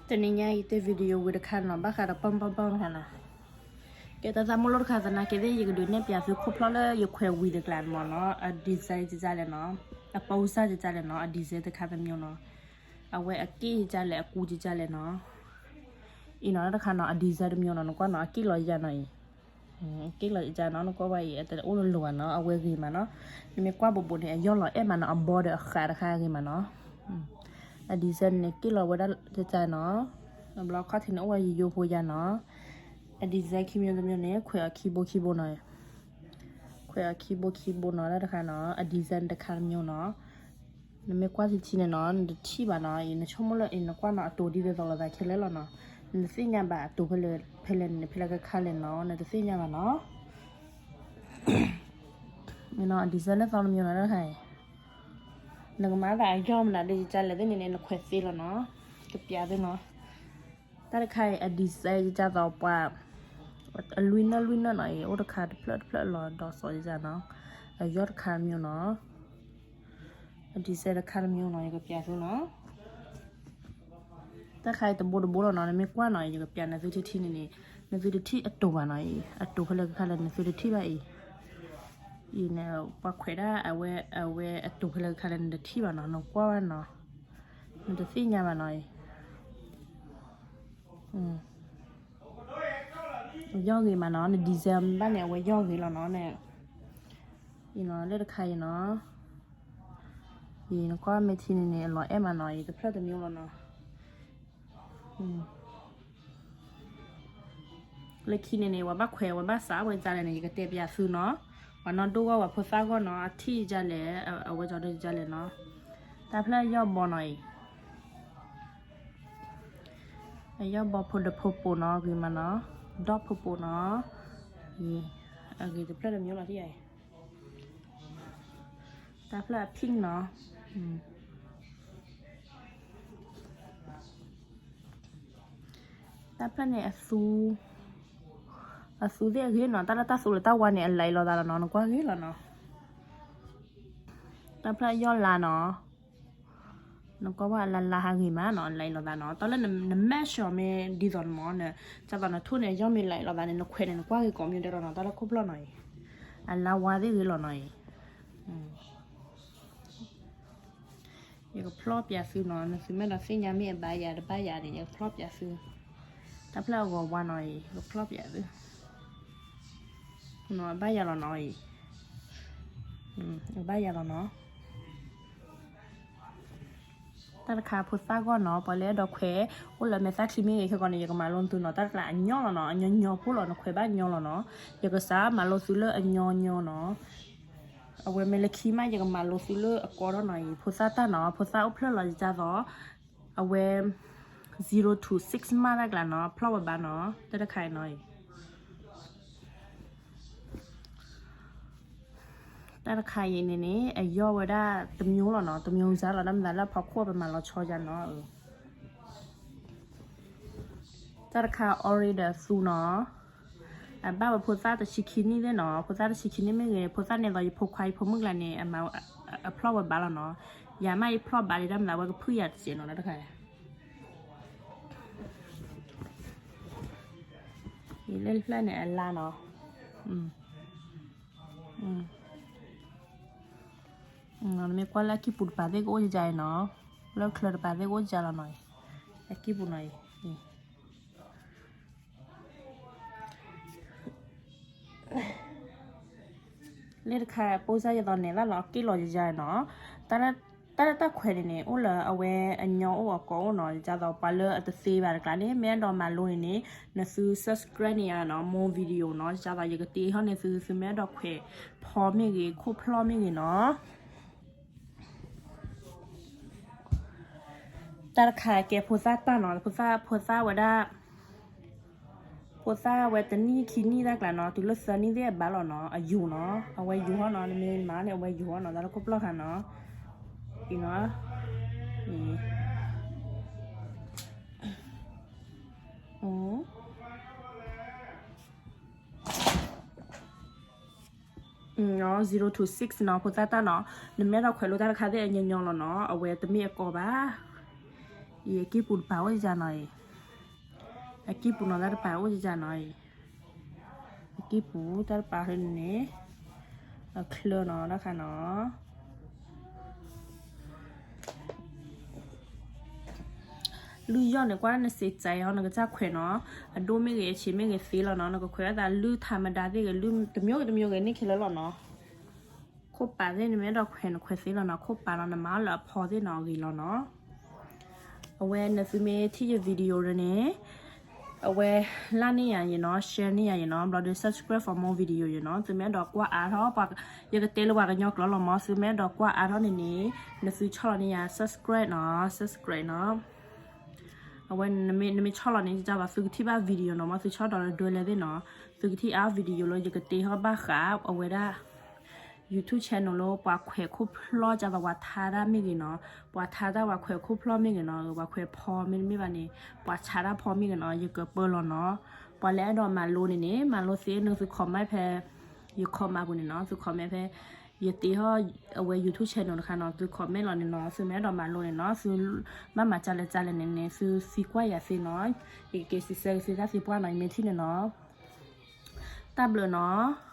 တနံၤညါအံၤတဲ video ဝံၤတခါနီၤ ဘၣ်ဃးဒီး pom pom pom တခါနီၤ. ကဲ တၢ်သးမုၢ်လိၣ်တခါသနာ်က့ ယကဒုးနဲၣ်ပၠးသုခိၣ်ဖျီၣ်လၢယခွဲးဝံၤတကျါမ့ၢ်နီၤ အ design ကကလဲၣ်နီၤ, အပိစၢ်ကကလဲၣ်နီၤ, အ design တခါတမျိုးနီၤ, အဝဲအက့ၢ်ကကလဲၣ် အကူကကလဲၣ်နီၤ. အံၤနီၤတခါနီၤ အ design တမျိုးနီၤ နကွၢ်နီၤ အက့ၢ်လီၤယၤနီၤအံၤ က့ၢ်လီၤယၤနီၤ နကွၢ်ဝဲအံၤ အတအိၣ်လၢၤလၢၤဘၣ်နီၤ အဝဲဂ့ၤမးနီၤ. နမ့ၢ်ကွၢ်ဘူးဘူးန့ၣ် အယီၢ်လီၤအဲၣ်မးနီၤ အဘီဒီးအဃးတခါဂ့ၤမးနီၤ. အ design န့ၣ် က့ၢ်လီၤဝဲဒၣ်တကါနီၤ, အဘျီခီၣ်ထံးန့ၣ် အိၣ်ဝဲယိယိဖိယၤနီၤ. အ design ခံမျိုးတမျိုးန့ၣ် ခွဲးအီၤခံဘိခံဘိနီၤ, ခွဲးအီၤခံဘိခံဘိနီၤ တၢ်တခါနီၤ အ design တခါတမျိုးနီၤ. နမ့ၢ်ကွၢ်ထံထံန့ၣ်နီၤ နတထံၣ်ဘၣ်နီၤ, အံၤနဆိကမိၣ်လၢအံၤ နကွၢ်နီၤ အတိၤဒ်သိးသိးလိာ်သးခဲလၢာ်လီၤနီၤ, နတသ့ၣ်ညါဘၣ်အတိၤဖဲလဲၣ် ဖဲလဲၣ်န့ၣ် ဖဲလဲၣ်ကခါလဲၣ်နီၤ နတသ့ၣ်ညါဘၣ်နီၤ. အ design လၢသီတမျိုးနီၤ တၢ်တခါအံၤ နကမၤသးအယီၢ်မနုၤဒ်ကကလဲၣ်သ့ၣ်န့ၣ်န့ၣ် နခွဲးသ့လီၤနီၤ, ကပၠးသ့နီၤ. တၢ်တခါအံၤ အ design ကကသိးပှၤ အလွံၢ်နၢၣ်လွံၢ်နၢၣ်နီၤအံၤ အိၣ်တခါတဖျၢၣ်တဖျၢၣ်လီၤဒီးစီၤကကနီၤ, အယီၢ်တခါတမျိုးနီၤ. အ design တခါတမျိုးနီၤ ယကပၠးသုနီၤ. တၢ်တခါအံၤတဘိတဘိလီၤနီၤ နမ့ၢ်ကွၢ်နီၤ ယကပၠးနသုထံထံန့ၣ်န့ၣ် နသုတထံၣ်အတိၤဘၣ်နီၤအံၤ အတိၤဖဲလဲၣ်ကခါလဲၣ် နသုတထံၣ်ဘၣ်အံၤ. အံၤန့ၣ် ပှၤခွဲးဒၣ်အဝဲ အဝဲအတိၤဖဲလဲၣ်ကခါလဲၣ် နတထံၣ်ဘၣ်နီၤ နကွၢ်ဘၣ်နီၤ, နတသ့ၣ်ညါဘၣ်နီၤအံၤ. ယီၢ်ဂ့ၤမးနီၤ န design ဘၣ်န့ၣ် အဝဲယီၢ်ဂ့ၤလီၤနီၤ. အံၤနီၤ လၢတခါအံၤနီၤ အံၤနကွၢ်မ့ၢ်ထံန့ၣ်န့ၣ် အလီၤအဲၣ်မးနီၤ အံၤတဖျၢၣ်တမျိုးလီၤနီၤ. လၢခံန့ၣ်န့ၣ် ပှၤဘၣ်ခွဲး ပှၤဘၣ်စးဝဲကလဲၣ်န့ၣ် ယကတဲပၠးသုနီၤ, ပှၤနီၢ်ဒိၣ်ဂီၢ် ပှၤဖိသၣ်ဂီၢ်နီၤ အထံၣ်ကလဲၣ် အဝဲကီဒိကလဲၣ်နီၤ. တၢ်ဖျၢၣ်ယီၢ်ဘီနီၤအံၤ အယီၢ်ဘီဖိဒီး purple နီၤ ဂ့ၤမးနီၤ, ဒီး purple နီၤ, အဂ့ၤတဖျၢၣ်တမျိုးလီၤထံၣ်အံၤ, တၢ်ဖျၢၣ်အ pink နီၤ, တၢ်ဖျၢၣ်န့ၣ်အသူ အသူသ့ၣ်အဂ့ၤနီၤ, တၢ်လၢတၢ်သူလၢတၢ်ဝါန့ၣ် အလံလိာ်သးလီၤနီၤ, နကွၢ်ဂ့ၤလီၤနီၤ. တၢ်ဖျၢၣ်အယီၢ်လါနီၤ, နကွၢ်ဝဲအလါလါဟးဂ့ၤမးနီၤ, အလံလိာ်သးနီၤ, တၢ်လၢန match အီၤမ့ၢ်ဒ်သိးန့ၣ်မ့ၢ် န ကသိးနထိၣ်န့ၣ် အယီၢ်မ့ၢ်လံလိာ်သးန့ၣ် နခွဲးန့ၣ် နကွၢ်ဂ့ၤကိးမံၤဒဲးလီၤနီၤ, တၢ်လၢခိၣ်ဖျီၣ်နီၤအံၤ, အလါဝါသ့ၣ်ဂ့ၤလီၤနီၤအံၤ. ယကဖျီၣ်ပၠးသုနီၤ, နသုမ့ၢ်ဒီးသ့ၣ်ညါမ့ၢ်အဘၣ်ယၤတဘၣ်ယၤန့ၣ် ယကဖျီၣ်ပၠးသု, တၢ်ဖျၢၣ်အဂီၤဝါနီၤအံၤ ယကဖျီၣ်ပၠးသု, အဘၣ်ယၤလီၤနီၤအံၤ, အဘၣ်ယၤလီၤနီၤ. တၢ်တခါဖိသၣ်ဂီၢ်နီၤ, ပှၤလၢအဲၣ်ဒိးခွဲး အိၣ်လၢမဲာ်သၣ်ချံမ့ၢ်ဂ့ၤ ခဲကိာ်န့ၣ် ယကမၤလိသုနီၤ, တၢ်တခါအညီလီၤနီၤ, အညီညီဖိလီၤ, နခွဲးဘၣ်ညီလီၤနီၤ, ယကစးမၤလိသုလၢအညီညီနီၤ. အဝဲမ့ၢ်လၢခံမး ယကမၤလိသုလၢအကိးထီၣ်နီၤအံၤ, ဖိသၣ်တၢ်နီၤ, ဖိသၣ်အိၣ်ဖျဲၣ်လီၤယကသိး, အဝဲ zero to six မးတၢ်ကျါနီၤ, ဖျီၣ်ဝဲဘၣ်နီၤ, တၢ်တခါအံၤနီၤအံၤ. တၢ်တခါအံၤန့ၣ်န့ၣ် အယီၢ်ဝဲဒၣ်တမျိုးလီၤနီၤ, တမျိုးစါလီၤ, တၢ်မၤသးလၢအဖီခိၣ်ပမၤလီၤဆီယၤနီၤ. တၢ်တခါ orange ဒီးသူနီၤ, အဘၣ်ဝဲဖိသၣ်တဆံခံနံၣ်သ့ၣ်နီၤ, ဖိသၣ်တဆံခံနံၣ်မ့ၢ်ဂ့ၤ, ဖိသၣ်န့ၣ်သိးယဖိခွါယဖိမုၣ်ကျါန့ၣ် အဖျီၣ်ဝဲဘၣ်လီၤနီၤ, ယၤမးယဖျီၣ်ဘၣ်လံ တၢ်မၤသးဝဲကဖုၣ်ယၤတစဲးနီၤ, တၢ်တခါ ယလၢတဖျၢၣ်န့ၣ်အလါနီၤ, နမ့ၢ်ကွၢ်လၢအကံၢ်ပူၤတပၤသ့ၣ်ကအိၣ်ယၤအံၤနီၤ, လၢချၢတပၤသ့ၣ်ကအိၣ်ယၤလီၤနီၤ, အကံၢ်ပူၤနီၤအံၤ လၢတခါ ပိစၢ်ယသိးန့ၣ် လၢလီၤက့ၢ်လီၤယၤနီၤ, တၢ်လၢတၢ်ခွဲးန့ၣ်န့ၣ် အိၣ်လၢအဝဲအညီအိၣ်အကိးအိၣ်နီၤ, ယသိးပှၤလၢအတသ့ဘၣ်တကျါန့ၣ် မ့ၢ်အဲၣ်ဒိးမၤလိန့ၣ်န့ၣ် နသု subscribe န့ၢ်ယၤနီၤ, more video နီၤ, ယသိးယကတ့ထီၣ်န့ၢ်သု, သုမ့ၢ်အဲၣ်ဒိးခွဲးဖီမ့ၢ်ဂ့ၤ ခိၣ်ဖျီၣ်မ့ၢ်ဂ့ၤနီၤ. တၢ်တခါကဲဖိသၣ်တၢ်နီၤ, ဖိသၣ် ဖိသၣ်ဝဲဒၣ် ဖိသၣ်ဝဲတနံၣ်ခံနံၣ်တၢ်ကျါနီၤ, တုၤလၢသၢနံၣ်သ့ၣ်အဘၣ်လီၤနီၤ, အယိာ်နီၤ, အဝဲယိာ်ဟီၣ်နီၤ, နမ့ၢ်မၤန့ၣ် အဝဲယိာ်ဟီၣ်နီၤ, တၢ်လၢခိၣ်ဖျီၣ်ခါနီၤ, အံၤနီၤ, အံၤ zero to six နီၤ, ဖိသၣ်တၢ်နီၤ, နမ့ၢ်အဲၣ်ဒိးခွဲးလိတၢ်တခါသ့ၣ်အညီညီလီၤနီၤ, အဝဲတမ့ၢ်အကိးဘၣ်, အံၤအကံၢ်ပူၤတပၤအိၣ်ယၤနီၤအံၤ, အကံၢ်ပူၤနီၤတၢ်တပၤအိၣ်ယၤနီၤအံၤ, အကံၢ်ပူၤတၢ်တပၤန့ၣ်, အချၢနီၤတၢ်ခါနီၤ. လုၢ်ယီၣ်န့ၣ် ကွၢ်နစံးစဲးအီၤ နကစၢ်ခွဲးနီၤ, အဒိၣ်မ့ၢ်ဂ့ၤ အဆံးမ့ၢ်ဂ့ၤသ့လီၤနီၤ, နကခွဲးအသးလုၢ်ထးမဒါသ့ၣ်ဂ့ၤ လုၢ်တမျိုးဂ့ၤတမျိုးဂ့ၤန့ၣ်ခဲလၢာ်လီၤနီၤ. ခိၣ်ပာ်သ့ၣ်န့ၣ်မ့ၢ်အဲၣ်ဒိးခွဲးနခွဲးသ့လီၤနီၤ, ခိၣ်ပာ်လီၤနမၤအီၤလၢအဖီသ့ၣ်နီၤ အဂ့ၤလီၤနီၤ. အဝဲနသုမ့ၢ်ထံၣ်ယ video န့ၣ်, အဝဲ like န့ၢ်ယၤယနီၤ, share န့ၢ်ယၤယနီၤ, ဘျီဒီး subscribe for more video ယနီၤ, သုမ့ၢ်အဲၣ်ဒိးကွၢ်အါထီၣ်, ယကတဲလၢပှၤကညီကျိာ်လီၤမၢ်, သုမ့ၢ်အဲၣ်ဒိးကွၢ်အါထီၣ်န့ၣ်န့ၣ်, နသုဆီၣ်လီၤန့ၢ်ယၤ subscribe နီၤ, subscribe နီၤ. အဝဲနမ့ၢ်ဆီၣ်လီၤန့ၣ် ယတၢ်ဘၣ်သုကထံၣ်ဘၣ် video နီၤ, မ့ၢ်သုဆီၣ်ဒီးဒွဲလဲၣ်သ့ၣ်နီၤ, သုကထံၣ်အါ video လၢယကတဲဟီၣ်ဘၣ်ဃး အဝဲဒၣ် YouTube channel လၢပှၤခွဲးခိၣ်ဖျီၣ်ကၢ်သိးပှၤထါတၢ်မ့ၢ်ဂ့ၤနီၤ, ပှၤထါတၢ်ပှၤခွဲးခိၣ်ဖျီၣ်မ့ၢ်ဂ့ၤနီၤ, ပှၤခွဲးဖီမ့တမ့ၢ်ဘၣ်န့ၣ်, ပှၤဆါတၢ်ဖီမ့ၢ်ဂ့ၤနီၤ, ယကပၢလီၤနီၤ. ပှၤလၢအဲၣ်ဒိးမၤလိန့ၣ်န့ၣ် မၤလိသ့န့ၣ် သု comment ဖဲ ယ comment ပူၤန့ၣ်နီၤ, သု comment ဖဲ ယတဲဟီၣ် အဝဲ YouTube channel တခါနီၤ, သု comment လီၤန့ၣ်နီၤ, သုမ့ၢ်အဲၣ်ဒိးမၤလိန့ၣ်နီၤ, သု ဘၣ်မၤကလဲၣ်ကလဲၣ်န့ၣ်န့ၣ် သုသံကွၢ်ယၤသ့နီၤ, ယကက့ၤစံးဆၢက့ၤသုတၢ်သံကွၢ်နီၤ, ယမ့ၢ်ထံၣ်န့ၣ်နီၤ. တၢ်ဘျုးနီၤ.